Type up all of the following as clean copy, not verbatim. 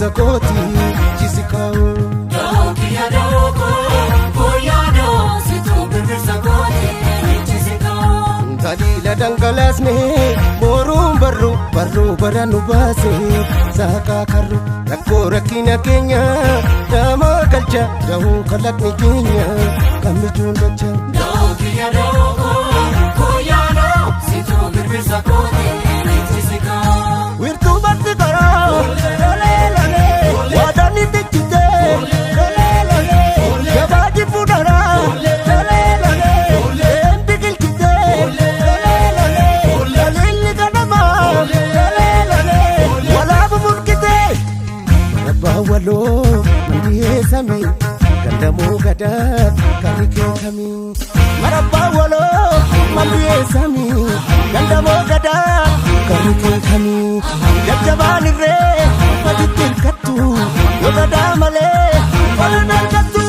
birbirsa kooti jisi kaa'u. Dookiya dooko fooyyadoo situu birbirsa kooti ijjisi kaa'u. Taliila dhangalaasne mooruun barru barruu bara nu baase saaqaa karru rakkoo rakkina keenya daamaa galcha dahuu kalaqni keenya kan michuun dacha. Dookiya dooko fooyyadoo situu birbirsa kooti ijjisi kaa'u. Wirtuu barti karaa lolee lolee waadaan itti jitee lolee lolee gabaa jibbu daraa lolee lolee een biqilchitee lolee lolee laliilli ganamaa lolee lolee walaabu mulqitee. Abbaa waloo mandiyee samii gandamoo gadaa karri keekamii. Marabbaa waloo mandiyee samii gandamoo gadaa karri keekamii. Jajjabaan irree maditti hirkattu yoo gadaa malee wal argattu.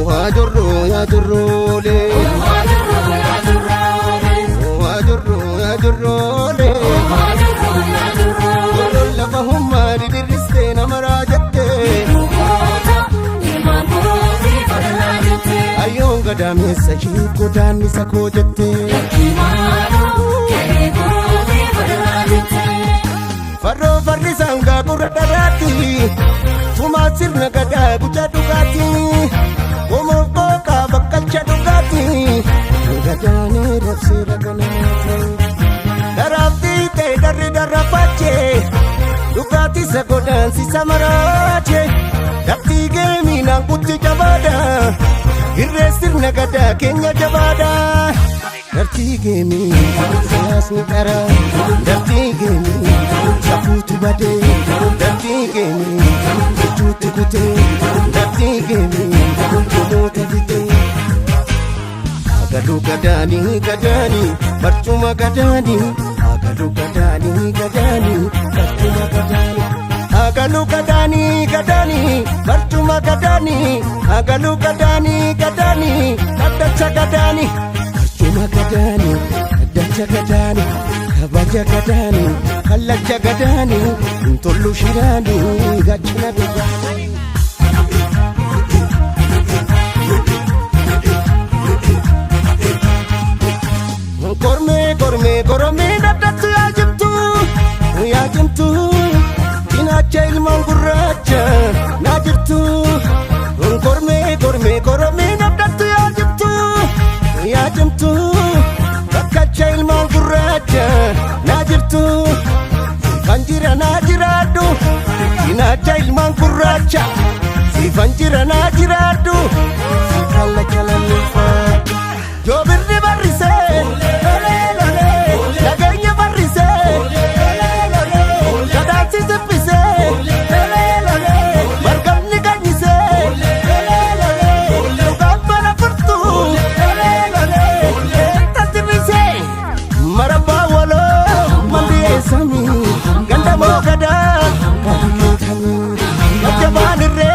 Waa jirru yaa jirruulee. Waajjirroo yaajjirroolee Waa jirru yaa jirruulee. waajjirroo yaajjirroolee Warroon lafa hummaa diddirristee nama raajattee. Dhugoota ilmaan kootii fadhalaa jettee. Ayyoon gadaameessa ishee godaannisa koo jettee. Kimaadoo kee kootii fadhalaa jettee. Farroo farri sangaa gurra dharaatti. Tumaa sirna gadaa guca dhugaatti. Qomoo qooqaa bakkalcha dhugaatti. Gadaanee rabseera ganaati. Daraabdii ta'e darri darrafaachee. Dhugaatii isa godaansisa maraachee. Daftii geemiinaan kutti jabaadha. Irree sirna gadaa keenya jabaadha. Dartii geemii siyaasni qara. Dartii geemii safuutu badee. Dartii geemii jechuutti kutee. Dartii geemii gomoota fitee. Agaluu gadaanii gadaanii barcuma gadaanii. Agaluu gadaanii gadaanii barcuma gadaanii. Agaluu gadaanii gadaanii barcuma gadaanii. Agaluu gadaanii gadaanii dhaddacha gadaanii. Barcuma gadaanii dhaddacha gadaanii kabaja gadaanii kallacha gadaanii intollu shiraanii gaachana dhugaanii. Kormee kormee koromee daddattu yaa jimtu yaa jimtu cinaacha ilmaan gurraacha naa jirtu. Kormee kormee koromee daddattu yaa jimtu yaa jimtu bakkacha ilmaan gurraacha naa jirtu. Siifan jira naa jiraadhu cinaacha ilmaan gurraacha siifan jira naa jiraadhu kallacha lammiifaa. Joobirri barrisee lolee lolee nageenya barrisee lolee lolee gadaansi siffisee lolee lolee margamni ganyisee lolee lolee dhugaan bara furtuu lolee lolee eetta sirrisee marabbaa waloo mandiyee samii gandamoo gadaa kan keekamii jajjabaan irree.